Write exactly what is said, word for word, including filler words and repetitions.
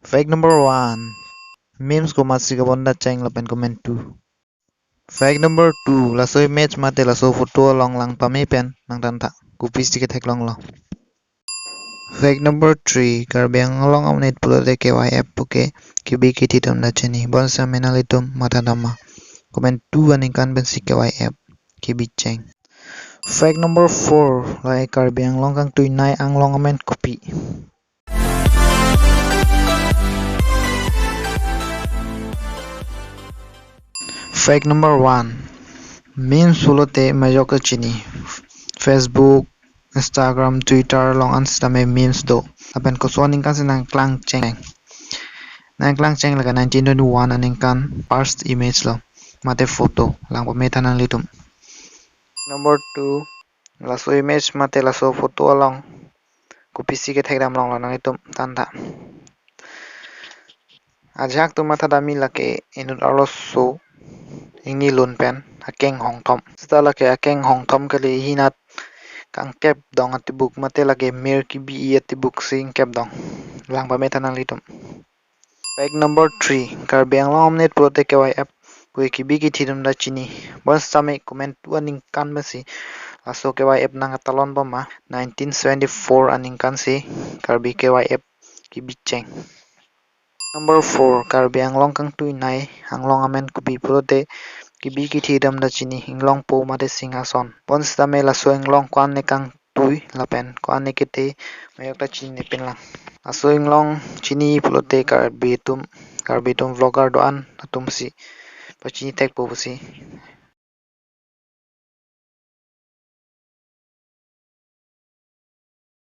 Fact number one. Memes komatsi kabonda cheng lapen komentu. Fact number two. Laso image mate laso photo along lang pame pen nangthan tha. Kopisi ketheklonglo. Fact number three. Karbi Anglong amonit pulote K Y F puke kebi kethe atum ta chini. Bonsitame nanglitum matha dam ma? Komentu aningkan pensi K Y F kebi cheng. Fact number four. Lahai Karbi Anglong kangtuinei anglong amen kopi? Fact number one. Memes pulote majok ta chini. Facebook, Instagram, Twitter along an sitame memes do. Lapen koso aningkan si nangklang cheng? Nangklang cheng lake nineteen twenty-one aningkan first image lo mate photo. Lang pame tha nanglitum. Number two. Laso image mate laso photo along kopisi kethekdam longlo, nanglitum than tha. Ajahak atum matha dam me lake inut arloso ingni lun pen akeng hongthom. Seta lake akeng hongthom kali, hinat kangkep dong atibuk mate lake mir kebi-i atibuk si ingkep dong. Lang pame tha nanglitum. Fact number three. Karbi Anglong amonit pulote K Y F puke kebi kethe atum ta chini. Bonsitame komentu aningkan pensi laso K Y F nangtalon pama? Nineteen seventy-four aningkan si Karbi K Y F kebi cheng. Number four. Karbi Anglong kangtuinei anglong amen kopi pulote kebi kethe atum ta chini, Inglongpo mate Singhason. Bonsitame laso inglong ko-an ne kangtui lapen ko-an ne kethe majok ta chinine pinlang. Laso inglong chini pulote Karbi atum, Karbi atum vlogger do-an atum si pachini thekpo pusi